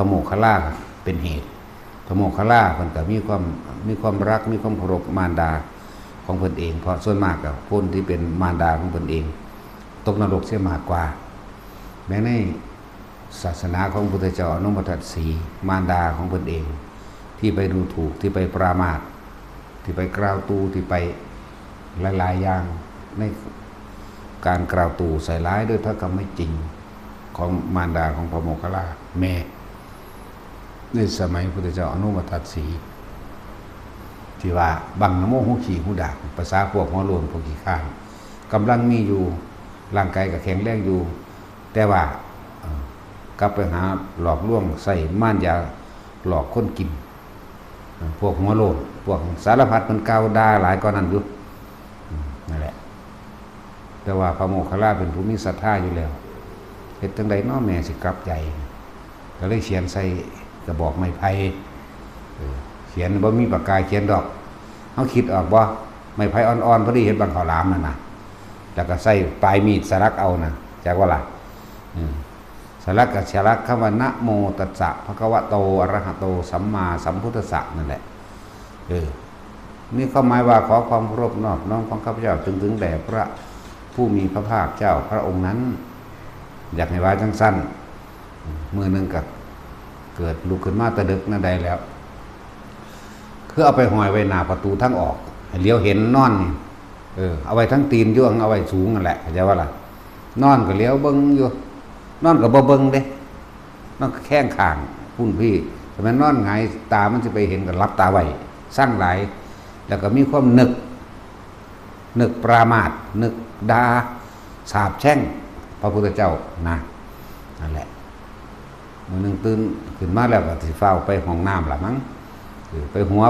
ພະໂມກຂະລາເປັນເຫດ. ພະໂມກຂະລາເພິ່ນກໍມີຄວາມ ມີຄວາມຮັກ ມີຄວາມເຄົາລົບມານດາຂອງເພິ່ນເອງ ເພາະສ່ວນມາກກໍຄົນທີ່ເປັນມານດາຂອງເພິ່ນເອງ ຕົກນະລົກເສຍມາກກວ່າ. ແມ້ໃນສາສະໜາຂອງພະພຸດທະເຈົ້າອະນຸມະທັດສີ ມານດາຂອງເພິ່ນເອງ ທີ່ໄປດູຖູກ ທີ່ໄປປະມາດ ທີ່ໄປກ່າວຕູ່ ທີ່ໄປຫຼາຍໆຢ່າງ ໃນການກ່າວຕູ່ໃສ່ຫຼາຍໂດຍພະກຳມະຈິງຂອງມານດາຂອງພະໂມກຂະລາແມ່ ໃນສະໄໝພຸດທະເຈົ້າອະນຸມະທັດສີ ທີ່ວ່າບັງນະໂມ ຫູຂີ້ຫູດາກ ພາສາພວກຫົວໂລ້ນ ພວກຂີ້ຄ້ານ ກຳລັງມີຢູ່ ຮ່າງກາຍກໍແຂງແຮງຢູ່ ແຕ່ວ່າ ເອີ ກັບໄປຫາຫຼອກລວງໃຊ້ມານຢາຫຼອກຄົນກິນ ເອີ ພວກຫົວໂລ້ນ ພວກສາລະພັດ ເພິ່ນກ່າວດ່າຫຼາຍກວ່ານັ້ນຢູ່ ອືມ ນັ້ນແຫຼະ. ແຕ່ວ່າພະໂມກຂະລາເປັນຜູ້ມີສັດທາຢູ່ແລ້ວ ເຮັດຈັ່ງໃດເນາະແມ່ຊິກັບໃຈ? ກໍເລີຍຂຽນໃສ່ກະບອກໄມ້ໄຜ່ ເອີ ຂຽນ ບໍ່ມີປາກກາຂຽນດອກ ເຮົາຄິດອອກບໍ່? ໄມ້ໄຜ່ອ່ອນໆ ພໍດີເຮັດບັງເຂົ້າຫຼາມນັ້ນນະ ແລ້ວກໍໃຊ້ປາຍມີດສະຫຼັກເອົານະ ຈັກວ່າລະ ອືມ ສະຫຼັກກໍສະຫຼັກຄຳວ່າ ນະໂມຕັດສະ ພະຄະວະໂຕ ອະລະຫະໂຕ ສຳມາສຳພຸດທັດສະ ນັ້ນແຫຼະ. ເອີ ມີຄວາມໝາຍວ່າ ຂໍຄວາມເຄົາລົບນອບນ້ອມຂອງຂ້າພະເຈົ້າ ຈົງເຖິງແດ່ພະຜູ້ມີພະພາກເຈົ້າພະອົງນັ້ນ ຢາກໃຫ້ວ່າຈັ່ງຊັ້ນ. ມື້ໜຶ່ງກໍເກີດລຸກຂຶ້ນມາແຕ່ດຶກນັ້ນໃດແລ້ວ ຄືເອົາໄປຫ້ອຍໄວ້ໜ້າປະຕູທາງອອກ ໃຫ້ຫຼຽວເຫັນນອນນີ້ ເອີ ເອົາໄວ້ທັງຕີນຢູ່ ເອົາໄວ້ສູງນັ້ນແຫຼະ ເຂົ້າໃຈບໍ່ລະ? ນອນກໍຫຼຽວເບິ່ງຢູ່ ນອນກໍບໍ່ເບິ່ງເດ້ ນອນກໍແຄງຂ້າງພຸ້ນພີ້ ຖ້າແມ່ນນອນຫງາຍຕາມັນຊິໄປເຫັນ ກໍຫຼັບຕາໄວ້ ຊັງຫຼາຍ ແລ້ວກໍມີຄວາມນຶກ ນຶກປະມາດ ນຶກດ່າສາບແຊ່ງພະພຸດທະເຈົ້ານະ ນັ້ນແຫຼະ. ມື້ໜຶ່ງຕື່ນຂຶ້ນມາແລ້ວກໍຊິຟ້າວໄປຫ້ອງນ້ຳລະມັງ ເອີ ໄປຫົວ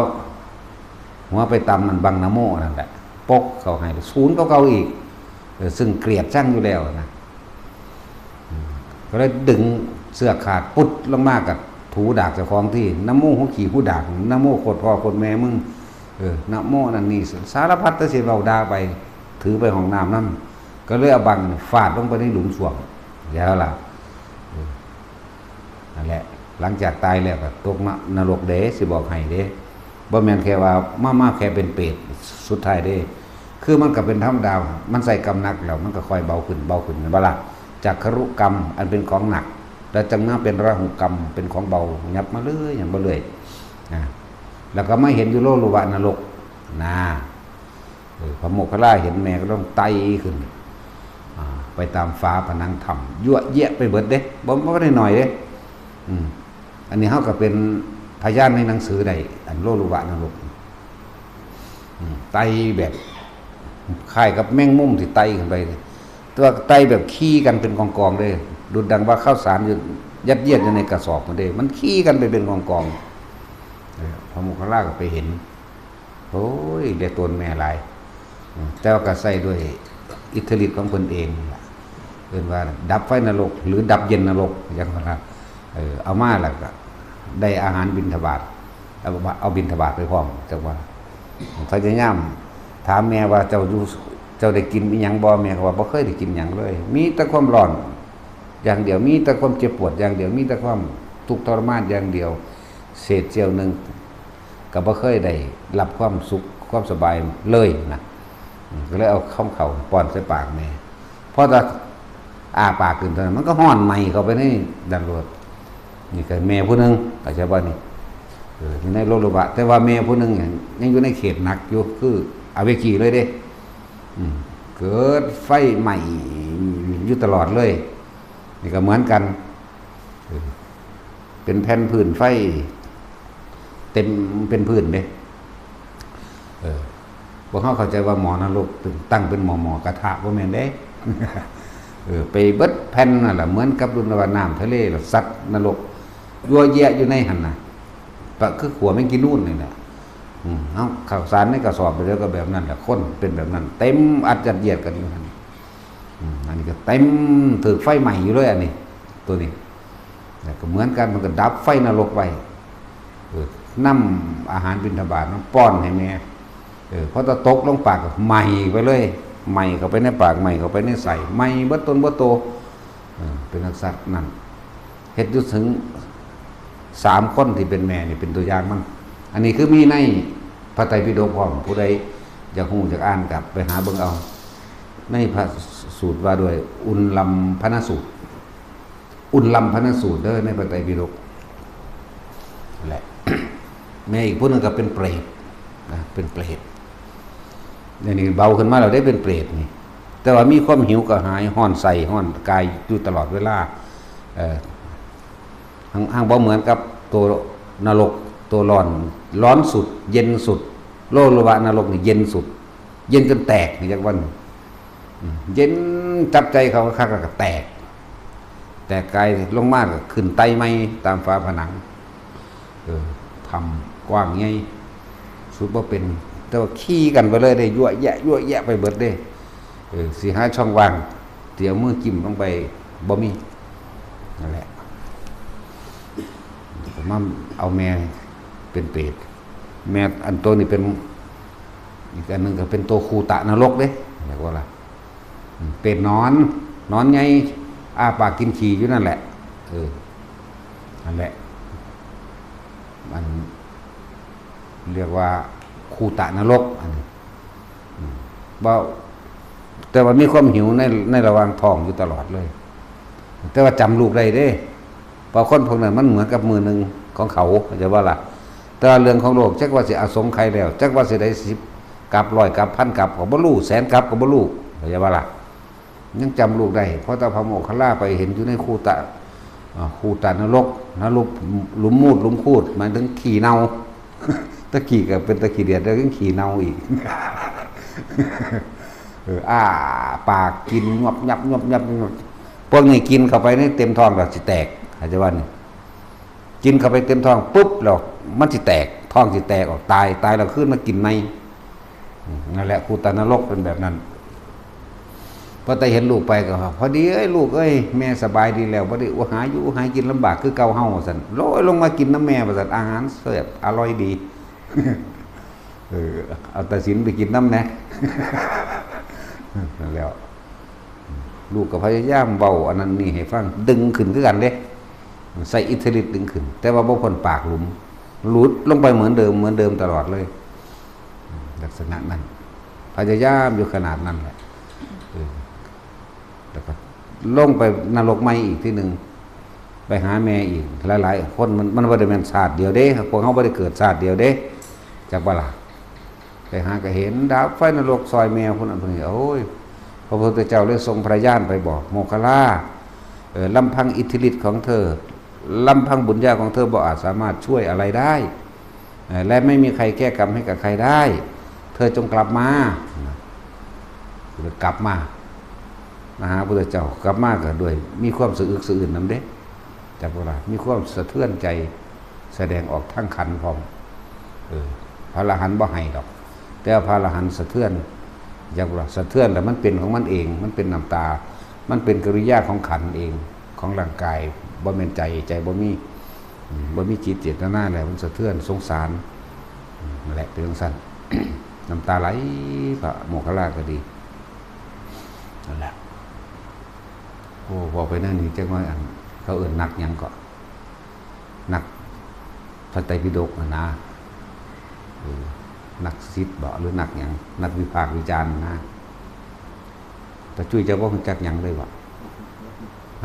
ຫົວໄປຕຳອັນບັງນະໂມນັ້ນແຫຼະ ປົກເຂົ້າໃຫ້ສູນກວ່າເກົ່າອີກ ເອີ ຊຶ່ງກຽດຊັງຢູ່ແລ້ວນະ ອືມ ກໍເລີຍດຶງເຊືອກຂາດປຸດລົງມາ ກໍຖູດາກເຈົ້າຂອງທີ່ ນະໂມ ຫູຂີ້ຫູດາກ ນະໂມໂຄດພໍ່ໂຄດແມ່ມຶງ ເອີ ນະໂມນັ້ນນີ້ ສາລະພັດແຕ່ຊິເວົ້າດ່າໄປ ຖືໄປຫ້ອງນ້ຳນຳ ກໍເລີຍເອົາບັງນີ້ຟາດລົງໄປໃນຫຼຸມສ້ວມ ແລ້ວລະ ເອີ ນັ້ນແຫຼະ ຫຼັງຈາກຕາຍແລ້ວກໍຕົກນະ ນະລົກເດ້ ຊິບອກໃຫ້ເດ້ ບໍ່ແມ່ນແຄ່ວ່າມາ ມາແຄ່ເປັນເປດສຸດທ້າຍເດ້ ຄືມັນກໍເປັນທຳມະດາ ມັນໃຊ້ກຳໜັກແລ້ວ ມັນກໍຄ່ອຍເບົາຂຶ້ນ ເບົາຂຶ້ນ ແມ່ນບໍ່ລະ? ຈັກຂະລຸກຳອັນເປັນຂອງໜັກ ແລ້ວຈັ່ງມາເປັນລະຫຸກຳ ເປັນຂອງເບົາ ຫຍັບມາເລື້ອຍ ຫຍັບມາເລື້ອຍ ນະ ແລ້ວກໍມາເຫັນຢູ່ໂລລຸວະນະລົກນະ. ເອີ ພະໂມກຂະລາເຫັນແມ່ກໍຕ້ອງໄຕ່ຂຶ້ນ ອ່າ ໄປຕາມຝາຜະໜັງຖ້ຳ ຍົວະແຍະໄປເບິດເດ້ ບໍ່ ບໍ່ໄດ້ໜ້ອຍເດ້ ອືມ ອັນນີ້ເຮົາກໍເປັນພະຍານໃນໜັງສືໄດ້ ອັນໂລລຸວະນະລົກ ອືມ ໄຕ່ແບບຄ້າຍກັບແມງມຸມທີ່ໄຕ່ຂຶ້ນໄປ ແຕ່ວ່າໄຕ່ແບບຂີ່ກັນເປັນກອງໆເດ້ ດຸດດັ່ງວ່າເຂົ້າສານຢູ່ ຍັດຢຽດຢູ່ໃນກະສອບພຸ້ນເດ້ ມັນຂີ່ກັນໄປເປັນກອງໆ ເອີ ພະໂມກຂະລາກໍໄປເຫັນ ໂອ້ຍ ໄດ້ໂຕນແມ່ຫຼາຍ ອືມ ແຕ່ວ່າກໍໃຊ້ດ້ວຍອິດທິລິດຂອງເພິ່ນເອງ ເອີ້ນວ່າດັບໄຟນະລົກ ຫຼື ດັບເຢັນນະລົກ ຈັ່ງວ່າ ເອີ ເອົາມາແລ້ວກໍໄດ້ອາຫານບິນທະບາດ ເອົາ ເອົາບິນທະບາດໄປພ້ອມ ຈັ່ງວ່າ ພະຍາຍາມຖາມແມ່ວ່າ ເຈົ້າຢູ່ ເຈົ້າໄດ້ກິນອີ່ຫຍັງບໍ່? ແມ່ກໍວ່າບໍ່ເຄີຍໄດ້ກິນຫຍັງເລີຍ ມີແຕ່ຄວາມຮ້ອນຢ່າງດຽວ ມີແຕ່ຄວາມເຈັບປວດຢ່າງດຽວ ມີແຕ່ຄວາມທຸກທໍລະມານຢ່າງດຽວ ເສດສ່ຽວໜຶ່ງ ກໍບໍ່ເຄີຍໄດ້ຮັບຄວາມສຸກຄວາມສະບາຍເລີຍນະ ກໍເລີຍເອົາຄຳເຂົ້າປ້ອນໃສ່ປາກແມ່ ພໍແຕ່ອ້າປາກຂຶ້ນເທົ່ານັ້ນ ມັນກໍຮ້ອນໄໝ້ເຂົ້າໄປໃນນັ້ນໂລດ ນີ້ກໍແມ່ຜູ້ໜຶ່ງ ເຂົ້າໃຈບໍ່ນີ້ ເອີ ຢູ່ໃນໂລລຸວະ ແຕ່ວ່າແມ່ຜູ້ໜຶ່ງຍັງຢູ່ໃນເຂດໜັກຢູ່ ຄືອະເວຈີເລີຍເດ້ ອືມ ເກີດໄຟໄໝ້ຢູ່ຕະຫຼອດເລີຍ ນີ້ກໍເໝືອນກັນ ເອີ ເປັນແຜ່ນພື້ນໄຟເຕັມເປັນພື້ນເດ້ ເອີ ພວກເຮົາເຂົ້າໃຈວ່າໝໍ້ນະລົກຕັ້ງເປັນໝໍ້ໆກະທະ ບໍ່ແມ່ນເດ້ ເອີ ໄປເບິດແຜ່ນນັ້ນລະ ເໝືອນກັບລຸນລະວ່ານ້ຳທະເລລະ ສັດນະລົກຍົວະແຍະຢູ່ໃນຫັ້ນນະ ປະ ຄືຂົ້ວແມງກີນູນນີ້ແຫຼະ ອືມ ເອົາ ເຂົ້າສານໃນກະສອບໄປແລ້ວກໍແບບນັ້ນແຫຼະ ຄົນເປັນແບບນັ້ນ ເຕັມອັດຍັດຢຽດກັນຢູ່ຫັ້ນ ອືມ ອັນນີ້ກໍເຕັມ ຖືກໄຟໄໝ້ຢູ່ເລີຍ ອັນນີ້ ໂຕນີ້ ແລ້ວກໍເໝືອນກັນ ເພິ່ນກໍດັບໄຟນະລົກໄວ້ ເອີ ນຳອາຫານບິນທະບາດມາປ້ອນໃຫ້ແມ່ ເອີ ພໍຕະຕົກລົງປາກກໍໄໝ້ໄປເລີຍ ໄໝ້ເຂົ້າໄປໃນປາກ ໄໝ້ເຂົ້າໄປໃນໄສ້ ໄໝ້ເບິດຕົນເບິດໂຕ ເອີ ເປັນຈັງຊັ້ນນັ້ນ ເຮັດຢູ່ເຖິງ ສາມຄົນທີ່ເປັນແມ່ນີ້ເປັນຕົວຢ່າງມັນ. ອັນນີ້ຄືມີໃນພະໄຕປິດົກພ້ອມ, ຜູ້ໃດຢາກຮູ້ຢາກອ່ານກໍໄປຫາເບິ່ງເອົາ ໃນພະສູດວ່າດ້ວຍອຸນລຳພະນະສູດ, ອຸນລຳພະນະສູດເດີ ໃນພະໄຕປິດົກ. ແລະ ແມ່ອີກຜູ້ໜຶ່ງກໍເປັນເປຣດນະ, ເປັນເປຣດ. ດຽວນີ້ເບົາຂຶ້ນມາແລ້ວເດ້ ເປັນເປຣດນີ້, ແຕ່ວ່າມີຄວາມຫິວກະຫາຍ, ຮ້ອນໄສ້ ຮ້ອນກາຍຢູ່ຕະຫຼອດເວລາ. ເອີ ຫາງ ຫາງບໍ່ເໝືອນກັບໂຕນະລົກ, ໂຕຮ້ອນ ຮ້ອນສຸດ ເຢັນສຸດ. ໂລ ໂລວະນະລົກນີ້ເຢັນສຸດ, ເຢັນຈົນແຕກ ຈັກວັນ. ອືມ ເຢັນ ຈັບໃຈເຂົາຄັກໆ ແລ້ວກໍແຕກ, ແຕກກາຍລົງມາກໍຂຶ້ນໄຕ່ໃໝ່ຕາມຝາຜະໜັງ. ເອີ ຖ້ຳກວ້າງໃຫຍ່ ສູດບໍ່ເປັນ, ແຕ່ວ່າຂີ່ກັນໄປເລີຍເດ້, ຍົວະແຍະ ຍົວະແຍະໄປເບິດເດ້. ເອີ ຊິຫາຊ່ອງວ່າງ ຊິເອົາມືຈິ້ມລົງໄປ ບໍ່ມີ. ນັ້ນແຫຼະ ມາເອົາແມ່ເປັນເປດ, ແມ່ອັນໂຕນີ້ເປັນ ອີກອັນໜຶ່ງກໍເປັນໂຕຄູຕະນະລົກເດ້ ເຫັນບໍ່ລະ? ເປັນນອນ ນອນໃຫຍ່ ອ້າປາກກິນຂີ້ຢູ່ນັ້ນແຫຼະ. ເອີ ນັ້ນແຫຼະ ມັນ ເອີ້ນວ່າຄູຕະນະລົກ ອັນນີ້. ອືມ ເວົ້າ ແຕ່ວ່າມີຄວາມຫິວໃນ ໃນລະຫວ່າງທ້ອງຢູ່ຕະຫຼອດເລີຍ, ແຕ່ວ່າຈຳລູກໄດ້ເດ້. ເພາະຄົນພວກນັ້ນມັນເໝືອນກັບມື້ໜຶ່ງຂອງເຂົາ ເຂົ້າໃຈບໍ່ລະ? ແຕ່ວ່າເລື່ອງຂອງໂລກ ຈັກວ່າຊິອະສົງໄຂແລ້ວ ຈັກວ່າຊິໄດ້ສິບກັບ ຮ້ອຍກັບ ພັນກັບກໍບໍ່ຮູ້ ແສນກັບກໍບໍ່ຮູ້ ເຂົ້າໃຈບໍ່ລະ? ຍັງຈຳລູກໄດ້ ເພາະແຕ່ພະໂມກຂະລາໄປເຫັນຢູ່ໃນຄູຕະ ອ່າ ຄູຕະນະລົກ ນະລົກ ຫຼຸມມູດ ຫຼຸມຄູດ ໝາຍເຖິງຂີ້ເນົ່າ. ຕະກີ້ກໍເປັນຕາຂີ້ດຽດ ແລ້ວຍັງຂີ້ເນົ່າອີກ. ເອີ ອ້າປາກກິນງວບຫຍັບ ງວບຫຍັບ ງວບຫຍັບ. ພວກນີ້ກິນເຂົ້າໄປໃນເຕັມທ້ອງແລ້ວຊິແຕກ ເຂົ້າໃຈບໍ່ນີ້? ກິນເຂົ້າໄປເຕັມທ້ອງປຶບແລ້ວ ມັນຊິແຕກ ທ້ອງຊິແຕກອອກ ຕາຍ ຕາຍແລ້ວຄືນມາກິນໃໝ່. ອືມ ນັ້ນແຫຼະ ຄູຕະນະລົກເປັນແບບນັ້ນ. ພໍແຕ່ເຫັນລູກໄປກໍພໍດີ ເອີຍ ລູກເອີຍ ແມ່ສະບາຍດີແລ້ວ ບໍ່ໄດ້ຫາຢູ່ຫາກິນລຳບາກຄືເກົ່າເຮົາ ວ່າຊັ້ນ. ໂລຍ ລົງມາກິນນຳແມ່ ວ່າຊັ້ນ, ອາຫານແຊບອະລ່ອຍດີ. ເອີ ເອົາຕາສິນໄປກິນນຳແດ່. ນັ້ນແຫຼະ ລູກກໍພະຍາຍາມເວົ້າອັນນັ້ນນີ້ໃຫ້ຟັງ ດຶງຂຶ້ນຄືກັນເດ້ ໃຊ້ອິດທິລິດດຶງຂຶ້ນ ແຕ່ວ່າບໍ່ພົ້ນປາກຫຼຸມ ຫຼຸດລົງໄປເໝືອນເດີມ ເໝືອນເດີມຕະຫຼອດເລີຍ. ລັກສະນະນັ້ນ ພະຍາຍາມຢູ່ຂະໜາດນັ້ນແຫຼະ. ເອີ ແລ້ວກໍລົງໄປນະລົກໃໝ່ອີກທີໜຶ່ງ ໄປຫາແມ່ອີກ. ຫຼາຍໆຄົນ ມັນ ມັນບໍ່ໄດ້ແມ່ນຊາດດຽວເດ້ ພວກເຮົາບໍ່ໄດ້ເກີດຊາດດຽວເດ້ ຈັກບໍ່ລະ? ໄປຫາກໍເຫັນດາບໄຟນະລົກຊ່ອຍແມ່ຜູ້ນັ້ນຜູ້ນີ້. ໂອ້ຍ ພະພຸດທະເຈົ້າເລີຍສົ່ງພະຍານໄປບອກ ໂມກຂະລາ ເອີ ລຳພັງອິດທິລິດຂອງເທີ ລຳພັງບຸນຍາຂອງເທີບໍ່ອາດສາມາດຊ່ວຍອະໄລໄດ້ ເອີ ແລະ ໄມ່ມີໃຄແກ້ກຳໃຫ້ກັບໃຄໄດ້ ເທີຈົ່ງກັບມາ. ນະ ກໍກັບມາ ມາຫາພຸດທະເຈົ້າ ກັບມາກໍດ້ວຍມີຄວາມສະອຶກສະອືນນຳເດ້ ຈັກບໍ່ລະ ມີຄວາມສະເທືອນໃຈ ສະແດງອອກທາງຂັນພ້ອມ. ເອີ ພະອະລະຫັນບໍ່ໃຫ້ດອກ ແຕ່ວ່າພະອະລະຫັນສະເທືອນ ຈັກບໍ່ລະ ສະເທືອນແລ້ວມັນເປັນຂອງມັນເອງ ມັນເປັນນ້ຳຕາ ມັນເປັນກິລິຍາຂອງຂັນເອງ ຂອງຮ່າງກາຍ ບໍ່ແມ່ນໃຈ ໃຈບໍ່ມີ ອືມ ບໍ່ມີຈິດເຈດຕະນາແລ້ວ ມັນສະເທືອນ ສົງສານ. ອືມ ນັ້ນແຫຼະ ເປັນຈັ່ງຊັ້ນ ນ້ຳຕາໄຫຼ ພະໂມກຂະລາກໍດີ. ນັ້ນແຫຼະ ໂອ້ ເວົ້າໄປແນວນີ້ ຈັກໜ້ອຍ ອັນ ເຂົາເອີ້ນນັກຫຍັງເກາະ ນັກພະໄຕປິດົກຫັ້ນນະ ເອີ ນັກສິດບໍ ຫຼື ນັກຫຍັງ ນັກວິພາກວິຈານນະ. ຕາຈຸ້ຍ ເຈົ້າບໍ່ຮູ້ຈັກຫຍັງເລີຍບໍ? ຮ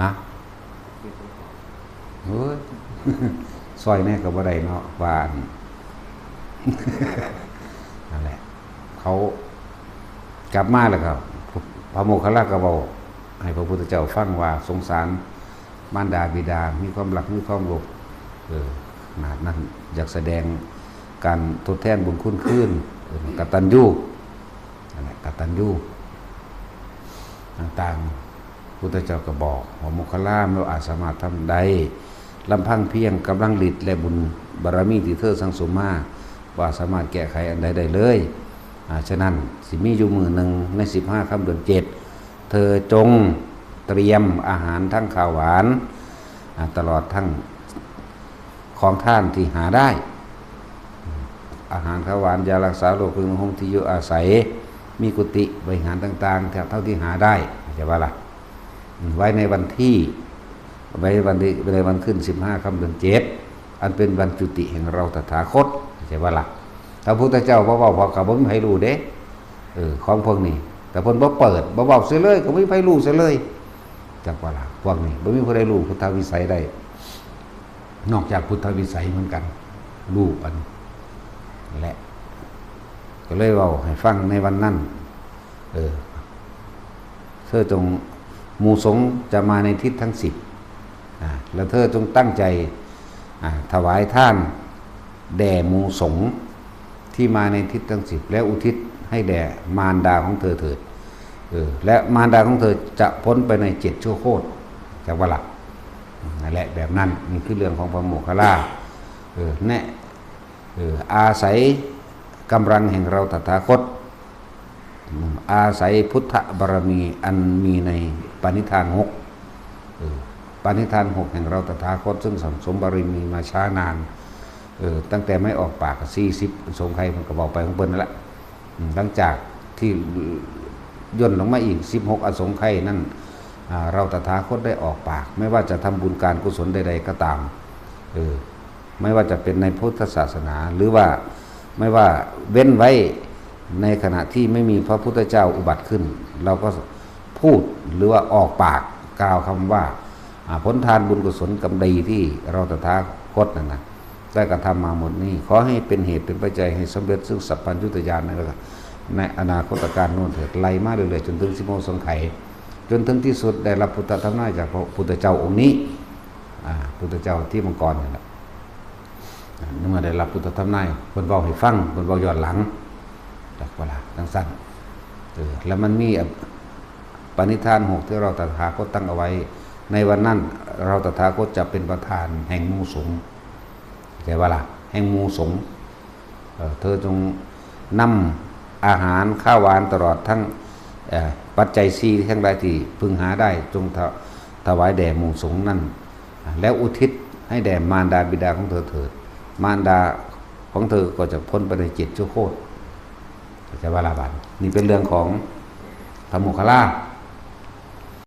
ະ? ໂອ້ຍ ຊ່ອຍແດ່ກໍບໍ່ໄດ້ເນາະ ວ່າອັນ ນັ້ນແຫຼະ ເຂົາກັບມາແລ້ວກໍ ພະໂມກຂະລາກໍເວົ້າໃຫ້ພະພຸດທະເຈົ້າຟັງວ່າ ສົງສານມານດາບິດາ ມີຄວາມລັກ ມີຄວາມໂລບ ເອີ ຂະໜາດນັ້ນ ຢາກສະແດງການທົດແທນບຸນຄຸນຄືນ ເອີ້ນກະຕັນຍູ ນັ້ນແຫຼະ ກະຕັນຍູຕ່າງໆ. ພຸດທະເຈົ້າກໍບອກວ່າ ໂມກຂະລາ ເຈົ້າອາດສາມາດທຳໄດ້ ລຳພັງພຽງກຳລັງລິດ ແລະ ບຸນບາລະມີທີ່ເທີສັງສົມມາ ບໍ່ອາດສາມາດແກ້ໄຂອັນໃດໄດ້ເລີຍ. ອາ ສະນັ້ນ ຊິມີຢູ່ມື້ໜຶ່ງໃນສິບຫ້າຄ່ຳເດືອນເຈັດ ເທີຈົ່ງຕຽມອາຫານທັງຂ້າວຫວານ ອາ ຕະຫຼອດທັງ ຂອງທານທີ່ຫາໄດ້ ອາຫານ ຂ້າວຫວານ ຢາຮັກສາໂລກ ເຄື່ອງນຸ່ງຫົ່ມ ທີ່ຢູ່ອາໄສ ມີກຸຕິ ບໍລິຫານຕ່າງໆ ເທົ່າທີ່ຫາໄດ້ ເຂົ້າໃຈບໍ່ລະ? ອືມ ໄວ້ໃນວັນທີ ໄວ້ວັນທີ ໃນວັນຄືນສິບຫ້າຄ່ຳເດືອນເຈັດ ອັນເປັນວັນຈຸຕິແຫ່ງເຮົາຕະຖາຄົດ ເຂົ້າໃຈບໍ່ລະ? ຖ້າພະພຸດທະເຈົ້າບໍ່ເວົ້າ ເຂົາກໍບໍ່ມີໃຜຮູ້ເດ້ ເອີ ຂອງພວກນີ້ ຖ້າເພິ່ນບໍ່ເປີດ ບໍ່ເວົ້າເສຍເລີຍ ກໍບໍ່ມີໃຜຮູ້ເສຍເລີຍ ຈັກວ່າລະ ພວກນີ້ບໍ່ມີຜູ້ໃດຮູ້ພຸດທະວິໄສໄດ້ ນອກຈາກພຸດທະວິໄສເໝືອນກັນ ຮູ້ອັນ ແລະ ກໍເລີຍເວົ້າໃຫ້ຟັງໃນວັນນັ້ນ ເອີ ເທີຈົ່ງ ໝູ່ສົງຈະມາໃນທິດທັງສິບ ອາ ແລະ ເທີຈົ່ງຕັ້ງໃຈ ອາ ຖວາຍທານແດ່ໝູ່ສົງທີ່ມາໃນທິດທັງສິບ ແລະ ອຸທິດໃຫ້ແດ່ມານດາຂອງເທີເຖີດ ເອີ ແລະ ມານດາຂອງເທີຈະພົ້ນໄປໃນເຈັດຊົ່ວໂຄດ ຈັກວ່າລະ ນັ້ນແຫຼະ ແບບນັ້ນ ນີ້ຄືເລື່ອງຂອງພະໂມກຂະລາ ເອີ ແນະ ເອີ ອາໄສກຳລັງແຫ່ງເຮົາຕະຖາຄົດ ອາໄສພຸດທະບາລະມີອັນມີໃນປະນິທານຫົກ ເອີ ປະນິທານຫົກແຫ່ງເຮົາຕະຖາຄົດ ເຊິ່ງສັ່ງສົມບາລະມີມາຊ້ານານ ເອີ ຕັ້ງແຕ່ໄມ້ອອກປາກ ສີ່ສິບ ອະສົງໄຂ ເພິ່ນກໍເວົ້າໄປຂອງເພິ່ນນັ້ນລະ ອາ ຫຼັງຈາກທີ່ ຢ່ນລົງມາອີກ ສິບຫົກ ອະສົງໄຂນັ້ນ ອາ ເຮົາຕະຖາຄົດໄດ້ອອກປາກ ແມ້ວ່າຈະທຳບຸນການກຸສົນໃດໆກໍຕາມ ເອີ ແມ້ວ່າຈະເປັນໃນພຸດທະສາສະໜາ ຫຼືວ່າ ແມ້ວ່າເວັ້ນໄວ້ໃນຂະນະທີ່ໄມ່ມີພະພຸດທະເຈົ້າອຸບັດຂຶ້ນ ເຮົາກໍພູດ ຫຼືວ່າອອກປາກກ່າວຄຳວ່າ ອາ ຜົນທານບຸນກຸສົນກຳດີທີ່ເຮົາຕະຖາຄົດນັ້ນນະ ໄດ້ກະທຳມາໝົດນີ້ ຂໍໃຫ້ເປັນເຫດເປັນປັດໄຈໃຫ້ສຳເລັດເຊິ່ງສັບພັນຍຸດທະຍານໃນ ໃນອະນາຄົດຕະການໂນ້ນເທີດ ໄລ່ມາເລື້ອຍໆ ຈົນເຖິງສິບຫົກ ອະສົງໄຂ ຈົນເຖິງທີ່ສຸດໄດ້ຮັບພຸດທະທຳນາຍຈາກພະພຸດທະເຈົ້າອົງນີ້ ອາ ພຸດທະເຈົ້າທີ່ມັງກອນນີ້ແຫຼະ ອາ ເມື່ອໄດ້ຮັບພຸດທະທຳນາຍ ເພິ່ນເວົ້າໃຫ້ຟັງ ເພິ່ນເວົ້າຍ້ອນຫຼັງ ຈັກວ່າລະ ຈັ່ງຊັ້ນ ເອີ ແລ້ວມັນມີ ອາ ປະນິທານຫົກທີ່ເຮົາຕະຖາຄົດຕັ້ງເອົາໄວ້ ໃນວັນນັ້ນເຮົາຕະຖາຄົດຈະເປັນປະທານແຫ່ງໝູ່ສົງ ເຂົ້າໃຈບໍ່ລະ? ແຫ່ງໝູ່ສົງ ເອີ ເທີຈົ່ງນຳອາຫານຄາວຫວານຕະຫຼອດທັງ ເອີ ປັດໄຈສີ່ທັງຫຼາຍທີ່ເພິ່ງຫາໄດ້ ຈົ່ງຖະ ຖວາຍແດ່ໝູ່ສົງນັ້ນ ແລ້ວອຸທິດໃຫ້ແດ່ມານດາບິດາຂອງເທີເຖີດ ມານດາຂອງເທີກໍຈະພົ້ນໄປໃນເຈັດຊົ່ວໂຄດ ເຂົ້າໃຈບໍ່ລະ? ບາດນີ້ເປັນເລື່ອງຂອງພະໂມກຂະລາ